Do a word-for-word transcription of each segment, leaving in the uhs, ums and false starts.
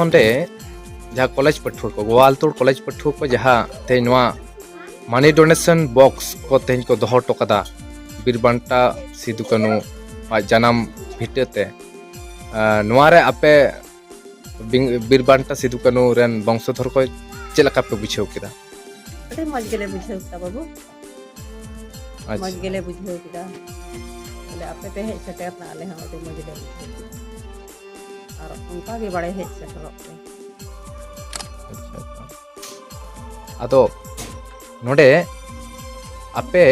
ᱱᱚᱰᱮ ᱡᱟᱦᱟᱸ ᱠᱚᱞᱮᱡᱽ ᱯᱟᱹᱴᱷᱩᱣᱟᱹ ᱠᱚ, ᱜᱳᱣᱟᱞᱛᱳᱲ ᱠᱚᱞᱮᱡᱽ ᱯᱟᱹᱴᱷᱩᱣᱟᱹ ᱠᱚ ᱡᱟᱦᱟᱸ ᱛᱮᱦᱮᱧ ᱱᱚᱣᱟ ᱢᱟᱱᱤ ᱰᱳᱱᱮᱥᱚᱱ ᱵᱚᱠᱥ ᱠᱚ ᱛᱮᱦᱮᱧ ᱠᱚ ᱫᱚᱦᱚ ᱦᱚᱴᱚ ᱠᱟᱫᱟ ᱵᱤᱨ ᱵᱟᱱᱴᱟ ᱥᱤᱫᱩ ᱠᱟᱹᱱᱩ ᱟᱜ ᱡᱟᱱᱟᱢ ᱵᱷᱤᱴᱟᱹ ᱛᱮ, ᱟᱨ ᱱᱚᱣᱟ ᱨᱮ ᱟᱯᱮ ᱵᱤᱝ-, ᱵᱤᱨ ᱵᱟᱱᱴᱟ ᱥᱤᱫᱩ ᱠᱟᱹᱱᱩ ᱨᱮᱱ ᱵᱚᱝᱥᱚᱫᱷᱚᱨ ᱠᱚ ᱪᱮᱫ ᱞᱮᱠᱟ ᱯᱮ ᱵᱩᱡᱷᱟᱹᱣ ᱠᱮᱫᱟ? ᱟᱹᱰᱤ ᱢᱚᱡᱽ ᱜᱮᱞᱮ ᱵᱩᱡᱷᱟᱹᱣ ᱠᱮᱫᱟ ᱵᱟᱹᱵᱩ᱾ ᱟᱪᱪᱷᱟ᱾ ᱢᱚᱡᱽ ᱜᱮᱞᱮ ᱵᱩᱡᱷᱟᱹᱣ ᱠᱮᱫᱟ᱾ ᱵᱚᱞᱮ ᱟᱯᱮ ᱯᱮ ᱦᱮᱡ ᱥᱮᱴᱮᱨ ᱱᱟ, ᱟᱞᱮ ᱦᱚᱸ ᱟᱹᱰᱤ ᱢᱚᱡᱽ ᱞᱮ ᱵᱩᱡᱷᱟᱹᱣ ᱠᱮᱫᱟ᱾ ᱟᱨ ᱚᱱᱠᱟ ᱜᱮ ᱵᱟᱲᱮ ᱦᱮᱡ ᱥᱮᱴᱮᱨᱚᱜ ᱯᱮ᱾ ᱟᱪᱪᱷᱟ, ᱟᱪᱪᱷᱟ᱾ ᱟᱫᱚ ᱱᱚᱰᱮ ᱟᱯᱮ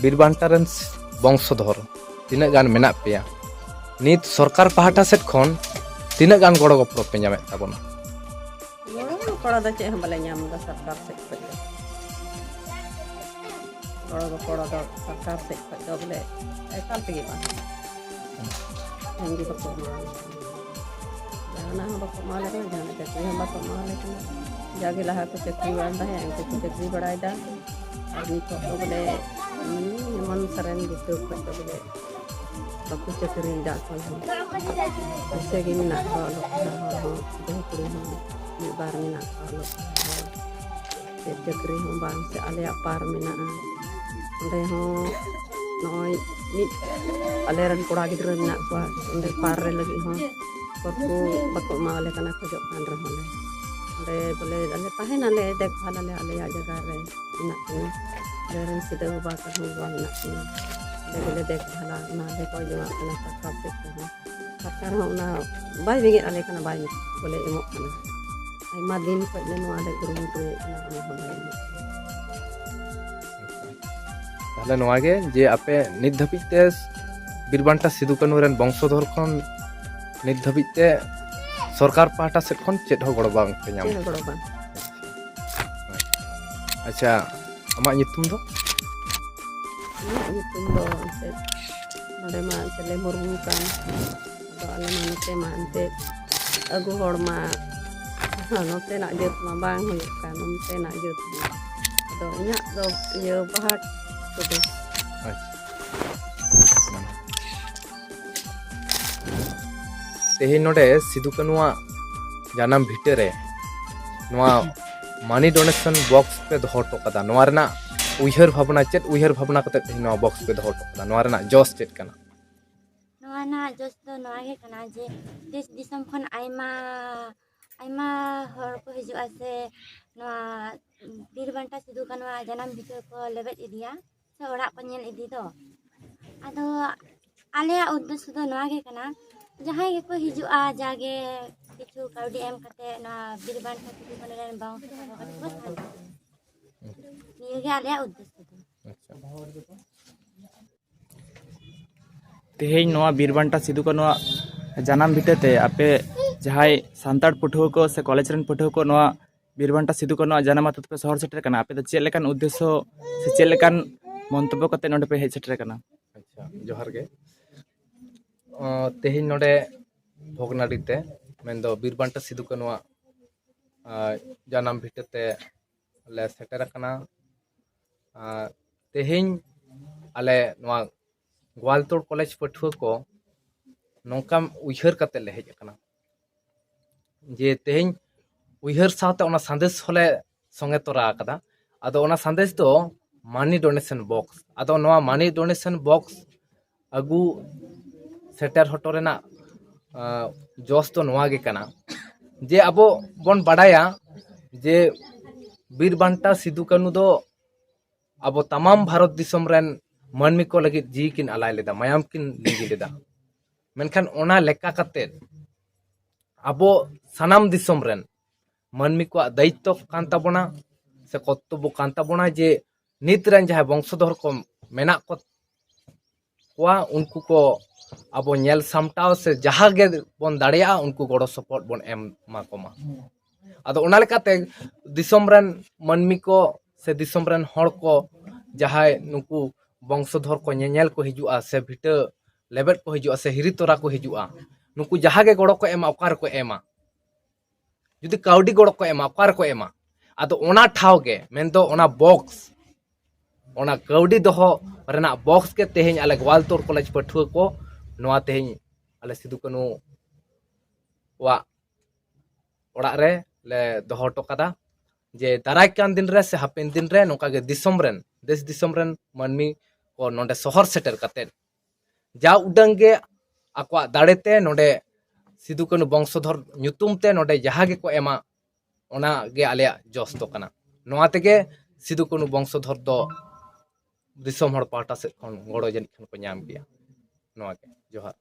ᱵᱤᱨ ᱵᱟᱱᱴᱟ ᱨᱮᱱ ᱵᱚᱝᱥᱚᱫᱷᱚᱨ ᱛᱤᱱᱟᱹᱜ ᱜᱟᱱ ᱢᱮᱱᱟᱜ ᱯᱮᱭᱟ, ᱱᱤᱛ ᱥᱚᱨᱠᱟᱨ ᱯᱟᱦᱴᱟ ᱥᱮᱫ ᱠᱷᱚᱱ ᱛᱤᱱᱟᱹᱜ ᱜᱟᱱ ᱜᱚᱲᱚ ᱜᱚᱯᱚᱲᱚ ᱯᱮ ᱧᱟᱢᱮᱫ ᱛᱟᱵᱚᱱᱟ? ᱜᱚᱲᱚ ᱜᱚᱯᱚᱲᱚ ᱫᱚ ᱪᱮᱫ ᱦᱚᱸ ᱵᱟᱞᱮ ᱧᱟᱢ ᱮᱫᱟ ᱥᱚᱨᱠᱟᱨ ᱥᱮᱫ ᱠᱷᱚᱱ ᱫᱚ᱾ ᱜᱚᱲᱚ ᱜᱚᱯᱚᱲᱚ ᱫᱚ ᱥᱚᱨᱠᱟᱨ ᱥᱮᱫ ᱠᱷᱚᱱ ᱫᱚ ᱵᱚᱞᱮ ᱮᱠᱟᱞ ᱛᱮᱜᱮ ᱵᱟᱝ᱾ ᱮᱢ ᱜᱮ ᱵᱟᱠᱚ ᱮᱢᱟ ᱞᱮ ᱠᱟᱱᱟ᱾ ᱡᱟᱦᱟᱱᱟᱜ ᱦᱚᱸ ᱵᱟᱠᱚ ᱮᱢᱟ ᱞᱮ ᱠᱟᱱᱟ, ᱡᱟᱦᱟᱱᱟᱜ ᱪᱟᱹᱠᱨᱤ ᱦᱚᱸ ᱵᱟᱠᱚ ᱮᱢᱟ ᱞᱮ ᱠᱟᱱᱟ᱾ ᱡᱟᱜᱮ ᱞᱟᱦᱟ ᱠᱚ ᱪᱟᱹᱠᱨᱤ ᱠᱟᱱ ᱛᱟᱦᱮᱸᱫ, ᱩᱱᱠᱩ ᱠᱚ ᱪᱟᱹᱠᱨᱤ ᱵᱟᱲᱟᱭᱮᱫᱟ᱾ ᱟᱨ ᱱᱤᱛᱚᱜ ᱫᱚ ᱵᱚᱞᱮ, ᱩᱸ, ᱦᱮᱢᱚᱱ ᱥᱚᱨᱮᱱ ᱵᱤᱥᱱᱩ ᱠᱷᱚᱱ ᱫᱚ ᱵᱚᱞᱮ ᱵᱟᱠᱚ ᱪᱟᱹᱠᱨᱤᱭᱮᱫᱟ ᱚᱠᱚᱭ ᱦᱚᱸ᱾ ᱯᱚᱭᱥᱟ ᱜᱮ ᱢᱮᱱᱟᱜ ᱠᱚᱣᱟ, ᱚᱞᱚᱜ ᱯᱟᱲᱦᱟᱜ ᱦᱚᱲ ᱦᱚᱸ, ᱵᱟᱹᱦᱩ ᱠᱩᱲᱤ ᱦᱚᱸ ᱢᱤᱫ ᱵᱟᱨ ᱢᱮᱱᱟᱜ ᱠᱚᱣᱟ ᱚᱞᱚᱜ ᱯᱟᱲᱦᱟᱜ ᱦᱚᱲ᱾ ᱪᱮᱫ ᱪᱟᱹᱠᱨᱤ ᱦᱚᱸ ᱵᱟᱝ, ᱥᱮ ᱟᱞᱮᱭᱟᱜ ᱯᱟᱨ ᱢᱮᱱᱟᱜᱼᱟ, ᱚᱸᱰᱮ ᱦᱚᱸ ᱱᱚᱜᱼᱚᱭ ᱢᱤᱫ ᱟᱞᱮᱨᱮᱱ ᱠᱚᱲᱟ ᱜᱤᱫᱽᱨᱟᱹ ᱢᱮᱱᱟᱜ ᱠᱚᱣᱟ, ᱚᱸᱰᱮ ᱯᱟᱨ ᱨᱮ ᱞᱟᱹᱜᱤᱫ ᱦᱚᱸ ᱦᱚᱲ ᱠᱚ ᱵᱟᱠᱚ ᱮᱢᱟᱣᱟᱞᱮ ᱠᱟᱱᱟ, ᱠᱷᱚᱡᱚᱜ ᱠᱟᱱ ᱨᱮᱦᱚᱸ ᱞᱮ᱾ ᱚᱸᱰᱮ ᱵᱚᱞᱮ ᱟᱞᱮ ᱛᱟᱦᱮᱱᱟᱞᱮ, ᱫᱮᱠᱷᱵᱷᱟᱞᱟᱞᱮ, ᱟᱞᱮᱭᱟᱜ ᱡᱟᱭᱜᱟ ᱨᱮ ᱢᱮᱱᱟᱜ ᱠᱤᱱᱟ᱾ ᱟᱞᱮᱨᱮᱱ ᱥᱤᱫᱟᱹ ᱵᱟᱵᱟ ᱠᱟᱹᱱᱦᱩ ᱵᱟᱵᱟ ᱢᱮᱱᱟᱜ ᱠᱤᱱᱟ, ᱚᱸᱰᱮ ᱜᱮᱞᱮ ᱫᱮᱠᱷᱵᱷᱟᱞᱟ, ᱚᱱᱟ ᱞᱮ ᱠᱚᱭ ᱡᱚᱝᱟᱜ ᱠᱟᱱᱟ ᱥᱚᱨᱠᱟᱨ ᱥᱮᱫ ᱠᱷᱚᱱ ᱦᱚᱸ᱾ ᱥᱚᱨᱠᱟᱨ ᱦᱚᱸ ᱚᱱᱟ ᱵᱟᱭ ᱵᱮᱸᱜᱮᱫ ᱟᱞᱮ ᱠᱟᱱᱟ, ᱵᱟᱭ ᱵᱚᱞᱮ ᱮᱢᱚᱜ ᱠᱟᱱᱟ᱾ ᱟᱭᱢᱟ ᱫᱤᱱ ᱠᱷᱚᱱ ᱞᱮ ᱱᱚᱣᱟ ᱞᱮ ᱠᱩᱨᱩᱢᱩᱴᱩᱭᱮᱫ ᱠᱟᱱᱟ, ᱚᱱᱟ ᱦᱚᱸ ᱵᱟᱭ ᱮᱢᱚᱜ ᱠᱟᱱᱟ᱾ ᱛᱟᱦᱞᱮ ᱱᱚᱣᱟ ᱜᱮ ᱡᱮ ᱟᱯᱮ ᱱᱤᱛ ᱫᱷᱟᱹᱵᱤᱡ ᱛᱮ ᱵᱤᱨ ᱵᱟᱱᱴᱟ ᱥᱤᱫᱩ ᱠᱟᱹᱱᱩ ᱨᱮᱱ ᱵᱚᱝᱥᱚᱫᱷᱚᱨ ᱠᱷᱚᱱ ᱱᱤᱛ ᱫᱷᱟᱹᱵᱤᱡ ᱛᱮ ᱥᱚᱨᱠᱟᱨ ᱯᱟᱦᱴᱟ ᱥᱮᱫ ᱠᱷᱚᱱ ᱪᱮᱫ ᱦᱚᱸ ᱜᱚᱲᱚ ᱵᱟᱝ ᱯᱮ ᱧᱟᱢ ᱪᱮᱫ ᱦᱚᱸ ᱠᱟᱫᱟ? ᱜᱚᱲᱚ ᱵᱟᱝ᱾ ᱟᱪᱪᱷᱟ, ᱟᱢᱟᱜ ᱧᱩᱛᱩᱢ ᱫᱚ? ᱤᱧᱟᱹᱜ ᱧᱩᱛᱩᱢ ᱫᱚ ᱮᱱᱛᱮᱫ ᱱᱚᱰᱮ ᱢᱟ ᱮᱱᱛᱮᱫ ᱞᱮ ᱢᱩᱨᱢᱩ ᱠᱟᱱ᱾ ᱟᱫᱚ ᱟᱞᱮ ᱢᱟ ᱱᱚᱛᱮ ᱢᱟ ᱮᱱᱛᱮᱫ ᱟᱹᱜᱩ ᱦᱚᱲ ᱢᱟ ᱱᱚᱛᱮᱱᱟᱜ ᱡᱟᱹᱛ ᱢᱟ ᱵᱟᱝ ᱦᱩᱭᱩᱜ ᱠᱟᱱ, ᱚᱱᱛᱮᱱᱟᱜ ᱡᱟᱹᱛ ᱜᱮ᱾ ᱟᱫᱚ ᱤᱧᱟᱹᱜ ᱫᱚ ᱤᱭᱟᱹ ᱵᱟᱦᱟ ᱴᱩᱰᱩ᱾ ᱟᱪᱪᱷᱟ᱾ ᱛᱮᱦᱮᱧ ᱱᱚᱰᱮ ᱥᱤᱫᱩ ᱠᱟᱹᱱᱩᱣᱟᱜ ᱡᱟᱱᱟᱢ ᱵᱷᱤᱴᱟᱹ ᱨᱮ ᱱᱚᱣᱟ ᱢᱟᱱᱤ ᱰᱳᱱᱮᱥᱚᱱ ᱵᱚᱠᱥ ᱯᱮ ᱫᱚᱦᱚ ᱦᱚᱴᱚ ᱠᱟᱫᱟ, ᱱᱚᱣᱟ ᱨᱮᱱᱟᱜ ᱩᱭᱦᱟᱹᱨ ᱵᱷᱟᱵᱽᱱᱟ ᱪᱮᱫ? ᱩᱭᱦᱟᱹᱨ ᱵᱷᱟᱵᱽᱱᱟ ᱠᱟᱛᱮ ᱛᱮᱦᱮᱧ ᱱᱚᱣᱟ ᱵᱚᱠᱥ ᱯᱮ ᱫᱚᱦᱚ ᱦᱚᱴᱚ ᱠᱟᱫᱟ, ᱱᱚᱣᱟ ᱨᱮᱱᱟᱜ ᱡᱚᱥ ᱪᱮᱫ ᱠᱟᱱᱟ? ᱱᱚᱣᱟ ᱨᱮᱱᱟᱜ ᱡᱚᱥ ᱫᱚ ᱱᱚᱣᱟ ᱜᱮ ᱠᱟᱱᱟ ᱡᱮ ᱫᱮᱥ ᱫᱤᱥᱚᱢ ᱠᱷᱚᱱ ᱟᱭᱢᱟ ᱟᱭᱢᱟ ᱦᱚᱲ ᱠᱚ ᱦᱤᱡᱩᱜᱼᱟ ᱥᱮ ᱱᱚᱣᱟ ᱵᱤᱨ ᱵᱟᱱᱴᱟ ᱥᱤᱫᱩ ᱠᱟᱹᱱᱩᱣᱟᱜ ᱡᱟᱱᱟᱢ ᱵᱷᱤᱴᱟᱹ ᱠᱚ ᱞᱮᱵᱮᱫ ᱤᱫᱤᱭᱟ ᱥᱮ ᱚᱲᱟᱜ ᱠᱚ ᱧᱮᱞ ᱤᱫᱤ ᱫᱚ᱾ ᱟᱫᱚ ᱟᱞᱮᱭᱟᱜ ᱩᱫᱽᱫᱮᱥᱥᱚ ᱫᱚ ᱱᱚᱣᱟ ᱜᱮ ᱠᱟᱱᱟ, ᱡᱟᱦᱟᱸᱭ ᱜᱮᱠᱚ ᱦᱤᱡᱩᱜᱼᱟ ᱡᱟᱜᱮ ᱠᱤᱪᱷᱩ ᱠᱟᱹᱣᱰᱤ ᱮᱢ ᱠᱟᱛᱮ ᱱᱚᱣᱟ ᱵᱤᱨ ᱵᱟᱱᱴᱟ ᱥᱤᱫᱩ ᱠᱟᱹᱱᱩ ᱨᱮᱱ ᱵᱚᱝᱥᱚ ᱛᱟᱠᱚ ᱠᱟᱹᱴᱤᱡ ᱠᱚ ᱥᱟᱦᱟᱡᱽᱡᱚ ᱠᱚᱣᱟ᱾ ᱱᱤᱭᱟᱹᱜᱮ ᱟᱞᱮᱭᱟᱜ ᱩᱫᱽᱫᱮᱥᱥᱚ ᱫᱚ᱾ ᱟᱪᱪᱷᱟ᱾ ᱛᱮᱦᱮᱧ ᱱᱚᱣᱟ ᱵᱤᱨ ᱵᱟᱱᱴᱟ ᱥᱤᱫᱩ ᱠᱟᱹᱱᱩᱣᱟᱜ ᱡᱟᱱᱟᱢ ᱵᱷᱤᱴᱟᱹ ᱛᱮ ᱟᱯᱮ ᱡᱟᱦᱟᱸᱭ ᱥᱟᱱᱛᱟᱲ ᱯᱟᱹᱴᱷᱩᱣᱟᱹ ᱠᱚ ᱥᱮ ᱠᱚᱞᱮᱡᱽ ᱨᱮᱱ ᱯᱟᱹᱴᱷᱩᱣᱟᱹ ᱠᱚ ᱱᱚᱣᱟ ᱵᱤᱨ ᱵᱟᱱᱴᱟ ᱥᱤᱫᱩ ᱠᱟᱹᱱᱩᱣᱟᱜ ᱡᱟᱱᱟᱢ ᱟᱹᱛᱩ ᱛᱮᱯᱮ ᱥᱚᱦᱚᱨ ᱥᱮᱴᱮᱨ ᱠᱟᱱᱟ, ᱟᱯᱮ ᱫᱚ ᱪᱮᱫ ᱞᱮᱠᱟᱱ ᱩᱫᱽᱫᱮᱥᱥᱚ ᱥᱮ ᱪᱮᱫ ᱞᱮᱠᱟᱱ ᱢᱚᱱᱛᱚᱵᱵᱚ ᱠᱟᱛᱮ ᱱᱚᱰᱮ ᱯᱮ ᱦᱮᱡ ᱥᱮᱴᱮᱨ ᱠᱟᱱᱟ? ᱟᱪᱪᱷᱟ, ᱡᱚᱦᱟᱨ ᱜᱮ᱾ ᱟᱸ, ᱛᱮᱦᱮᱧ ᱱᱚᱰᱮ ᱵᱷᱚᱜᱽᱱᱟᱰᱤ ᱛᱮ, ᱢᱮᱱᱫᱚ ᱵᱤᱨ ᱵᱟᱱᱴᱟ ᱥᱤᱫᱩ ᱠᱟᱹᱱᱩᱣᱟᱜ ᱟᱸ, ᱡᱟᱱᱟᱢ ᱵᱷᱤᱴᱟᱹ ᱛᱮ ᱞᱮ ᱥᱮᱴᱮᱨ ᱟᱠᱟᱱᱟ᱾ ᱟᱸ, ᱛᱮᱦᱮᱧ ᱟᱞᱮ ᱱᱚᱣᱟ ᱜᱳᱣᱟᱞᱛᱳᱲ ᱠᱚᱞᱮᱡᱽ ᱯᱟᱹᱴᱷᱩᱣᱟᱹ ᱠᱚ ᱱᱚᱝᱠᱟᱱ ᱩᱭᱦᱟᱹᱨ ᱠᱟᱛᱮ ᱞᱮ ᱦᱮᱡ ᱟᱠᱟᱱᱟ ᱡᱮ ᱛᱮᱦᱮᱧ ᱩᱭᱦᱟᱹᱨ ᱥᱟᱶᱛᱮ ᱚᱱᱟ ᱥᱟᱸᱫᱮᱥ ᱦᱚᱸᱞᱮ ᱥᱚᱸᱜᱮ ᱛᱚᱨᱟ ᱟᱠᱟᱫᱟ᱾ ᱟᱫᱚ ᱚᱱᱟ ᱥᱟᱸᱫᱮᱥ ᱫᱚ ᱢᱟᱱᱤ ᱰᱳᱱᱮᱥᱚᱱ ᱵᱚᱠᱥ᱾ ᱟᱫᱚ ᱱᱚᱣᱟ ᱢᱟᱱᱤ ᱰᱳᱱᱮᱥᱚᱱ ᱵᱚᱠᱥ ᱟᱹᱜᱩ ᱥᱮᱴᱮᱨ ᱦᱚᱴᱚ ᱨᱮᱱᱟᱜ ᱟᱸ, ᱡᱚᱥ ᱫᱚ ᱱᱚᱣᱟ ᱜᱮ ᱠᱟᱱᱟ ᱡᱮ ᱟᱵᱚ ᱵᱚᱱ ᱵᱟᱰᱟᱭᱟ ᱡᱮ ᱵᱤᱨ ᱵᱟᱱᱴᱟ ᱥᱤᱫᱩ ᱠᱟᱹᱱᱩ ᱫᱚ ᱟᱵᱚ ᱛᱟᱢᱟᱢ ᱵᱷᱟᱨᱚᱛ ᱫᱤᱥᱚᱢ ᱨᱮᱱ ᱢᱟᱹᱱᱢᱤ ᱠᱚ ᱞᱟᱹᱜᱤᱫ ᱡᱤᱣᱤ ᱠᱤᱱ ᱟᱞᱟᱭ ᱞᱮᱫᱟ, ᱢᱟᱭᱟᱢ ᱠᱤᱱ ᱞᱤᱸᱜᱤ ᱞᱮᱫᱟ᱾ ᱢᱮᱱᱠᱷᱟᱱ ᱚᱱᱟ ᱞᱮᱠᱟ ᱠᱟᱛᱮ ᱟᱵᱚ ᱥᱟᱱᱟᱢ ᱫᱤᱥᱚᱢ ᱨᱮᱱ ᱢᱟᱹᱱᱢᱤ ᱠᱚᱣᱟᱜ ᱫᱟᱭᱤᱛᱛᱚ ᱠᱟᱱ ᱛᱟᱵᱚᱱᱟ ᱥᱮ ᱠᱚᱨᱛᱚᱵᱵᱚ ᱠᱟᱱ ᱛᱟᱵᱚᱱᱟ ᱡᱮ ᱱᱤᱛ ᱨᱮᱱ ᱡᱟᱦᱟᱸᱭ ᱵᱚᱝᱥᱚᱫᱷᱚᱨ ᱠᱚ ᱢᱮᱱᱟᱜ ᱠᱚ ᱠᱚᱣᱟ, ᱩᱱᱠᱩ ᱠᱚ ᱟᱵᱚ ᱧᱮᱞ ᱥᱟᱢᱴᱟᱣ ᱥᱮ ᱡᱟᱦᱟᱸ ᱜᱮ ᱵᱚᱱ ᱫᱟᱲᱮᱭᱟᱜᱼᱟ, ᱩᱱᱠᱩ ᱜᱚᱲᱚ ᱥᱚᱯᱚᱦᱚᱫ ᱵᱚᱱ ᱮᱢᱟ ᱠᱚᱢᱟ᱾ ᱟᱫᱚ ᱚᱱᱟ ᱞᱮᱠᱟᱛᱮ ᱫᱤᱥᱚᱢ ᱨᱮᱱ ᱢᱟᱹᱱᱢᱤ ᱠᱚ ᱥᱮ ᱫᱤᱥᱚᱢ ᱨᱮᱱ ᱦᱚᱲ ᱠᱚ ᱡᱟᱦᱟᱸᱭ ᱱᱩᱠᱩ ᱵᱚᱝᱥᱚᱫᱷᱚᱨ ᱠᱚ ᱧᱮᱧᱮᱞ ᱠᱚ ᱦᱤᱡᱩᱜᱼᱟ ᱥᱮ ᱵᱷᱤᱴᱟᱹ ᱞᱮᱵᱮᱫ ᱠᱚ ᱦᱤᱡᱩᱜᱼᱟ ᱥᱮ ᱦᱤᱨᱤ ᱛᱚᱨᱟ ᱠᱚ ᱦᱤᱡᱩᱜᱼᱟ, ᱱᱩᱠᱩ ᱡᱟᱦᱟᱸ ᱜᱮ ᱜᱚᱲᱚ ᱠᱚ ᱮᱢᱟ, ᱚᱠᱟ ᱨᱮᱠᱚ ᱮᱢᱟ? ᱡᱩᱫᱤ ᱠᱟᱹᱣᱰᱤ ᱜᱚᱲᱚ ᱠᱚ ᱮᱢᱟ, ᱚᱠᱟ ᱨᱮᱠᱚ ᱮᱢᱟ? ᱟᱫᱚ ᱚᱱᱟ ᱴᱷᱟᱶ ᱜᱮ, ᱢᱮᱱᱫᱚ ᱚᱱᱟ ᱵᱚᱠᱥ, ᱚᱱᱟ ᱠᱟᱹᱣᱰᱤ ᱫᱚᱦᱚ ᱨᱮᱱᱟᱜ ᱵᱚᱠᱥ ᱜᱮ ᱛᱮᱦᱮᱧ ᱟᱞᱮ ᱜᱳᱣᱟᱞᱛᱳᱲ ᱠᱚᱞᱮᱡᱽ ᱯᱟᱹᱴᱷᱩᱣᱟᱹ ᱠᱚ ᱱᱚᱣᱟ ᱛᱮᱦᱮᱧ ᱟᱞᱮ ᱥᱤᱫᱩ ᱠᱟᱹᱱᱩ ᱣᱟᱜ ᱚᱲᱟᱜ ᱨᱮ ᱞᱮ ᱫᱚᱦᱚ ᱦᱚᱴᱚ ᱠᱟᱫᱟ, ᱡᱮ ᱫᱟᱨᱟᱭ ᱠᱟᱱ ᱫᱤᱱ ᱨᱮ ᱥᱮ ᱦᱟᱯᱮᱱ ᱫᱤᱱ ᱨᱮ ᱱᱚᱝᱠᱟ ᱜᱮ ᱫᱤᱥᱚᱢ ᱨᱮᱱ, ᱫᱮᱥ ᱫᱤᱥᱚᱢ ᱨᱮᱱ ᱢᱟᱹᱱᱢᱤ ᱠᱚ ᱱᱚᱰᱮ ᱥᱚᱦᱚᱨ ᱥᱮᱴᱮᱨ ᱠᱟᱛᱮᱫ ᱡᱟ ᱩᱰᱟᱹᱝ ᱜᱮ ᱟᱠᱚᱣᱟᱜ ᱫᱟᱲᱮ ᱛᱮ ᱱᱚᱰᱮ ᱥᱤᱫᱩ ᱠᱟᱹᱱᱩ ᱵᱚᱝᱥᱚᱫᱷᱚᱨ ᱧᱩᱛᱩᱢ ᱛᱮ ᱱᱚᱰᱮ ᱡᱟᱦᱟᱸ ᱜᱮᱠᱚ ᱮᱢᱟ, ᱚᱱᱟ ᱜᱮ ᱟᱞᱮᱭᱟᱜ ᱡᱚᱥ ᱫᱚ ᱠᱟᱱᱟ᱾ ᱱᱚᱣᱟ ᱛᱮᱜᱮ ᱥᱤᱫᱩ ᱠᱟᱹᱱᱩ ᱵᱚᱝᱥᱚᱫᱷᱚᱨ ᱫᱚ ᱫᱤᱥᱚᱢ ᱦᱚᱲ ᱯᱟᱦᱴᱟ ᱥᱮᱫ ᱠᱷᱚᱱ ᱜᱚᱲᱚ ᱡᱟᱹᱱᱤᱡ ᱠᱷᱟᱱ ᱠᱚ ᱧᱟᱢ ᱜᱮᱭᱟ᱾ ᱱᱚᱣᱟ ᱜᱮ, ᱡᱚᱦᱟᱨ᱾